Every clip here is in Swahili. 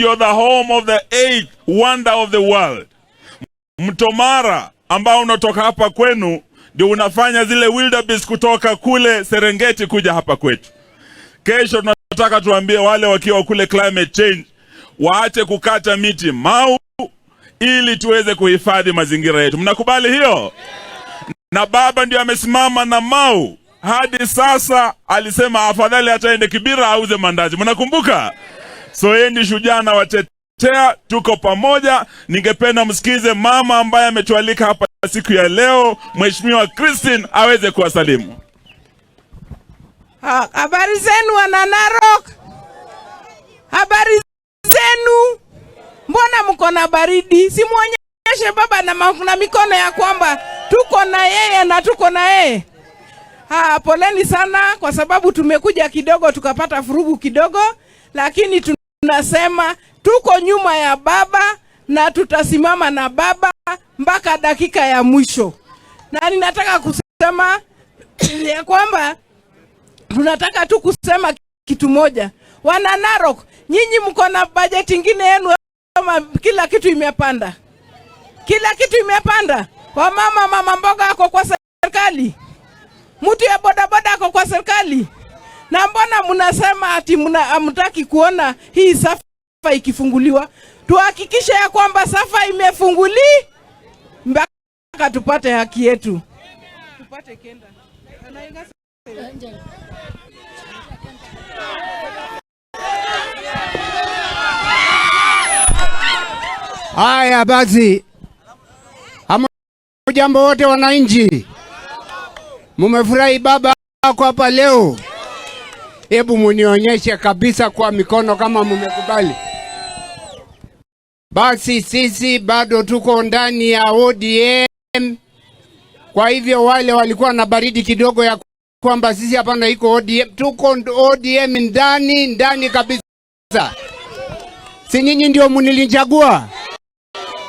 Ndio the home of the eighth wonder of the world. Mto Mara ambao unatoka hapa kwenu ndio unafanya zile wildebeest kutoka kule Serengeti kuja hapa kwetu. Kesho tunataka tuambie wale wakiwa kule climate change waache kukata miti Mau ili tuweze kuhifadhi mazingira yetu. Mnakubali hiyo? Na baba ndio amesimama na Mau hadi sasa, alisema afadhali hata Kibera auze mandazi. Mnakumbuka? So yeye ni shujaa na watetea, tuko pamoja. Ningependa msikize mama ambaye ametualika hapa siku ya leo, Mheshimiwa Christine aweze kuwasalimu. Habari zenu wana Narok? Habari zenu? Mbona mko na baridi? Simuonyeshe baba na mikono ya kwamba tuko na yeye na tuko na yeye. Poleni sana kwa sababu tumekuja kidogo tukapata vurugu kidogo, lakini tunasema tuko nyuma ya baba na tutasimama na baba mpaka dakika ya mwisho. Na ninataka kusema ya kwamba tunataka tu kusema kitu moja. Wana Narok, nyinyi mko na bajeti ingine yenu ama kila kitu imepanda? Kila kitu imepanda. Wamama, mama mboga ako kwa serikali, mtu ya bodaboda ako kwa serikali, na mbona mnasema ati hamtaki kuona hii SAFA ikifunguliwa? Tuhakikishe ya kwamba SAFA imefunguli mpaka tupate haki yetu. Tupate kenda. Haya basi, hamjambo wote wananchi, mumefurahi baba ako hapa leo? Hebu munionyeshe kabisa kwa mikono kama mumekubali. Basi sisi bado tuko ndani ya ODM. Kwa hivyo wale walikuwa na baridi kidogo ya kwamba sisi hapana iko ODM, tuko ODM ndani ndani kabisa. Si nyinyi ndio mnilichagua?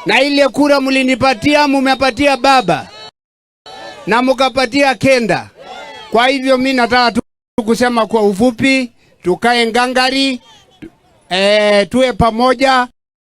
Na ile kura mlinipatia, mumepatia baba na mukapatia Kenda. Kwa hivyo mi nataka tu kusema kwa ufupi, tukae ngangari, tuwe pamoja.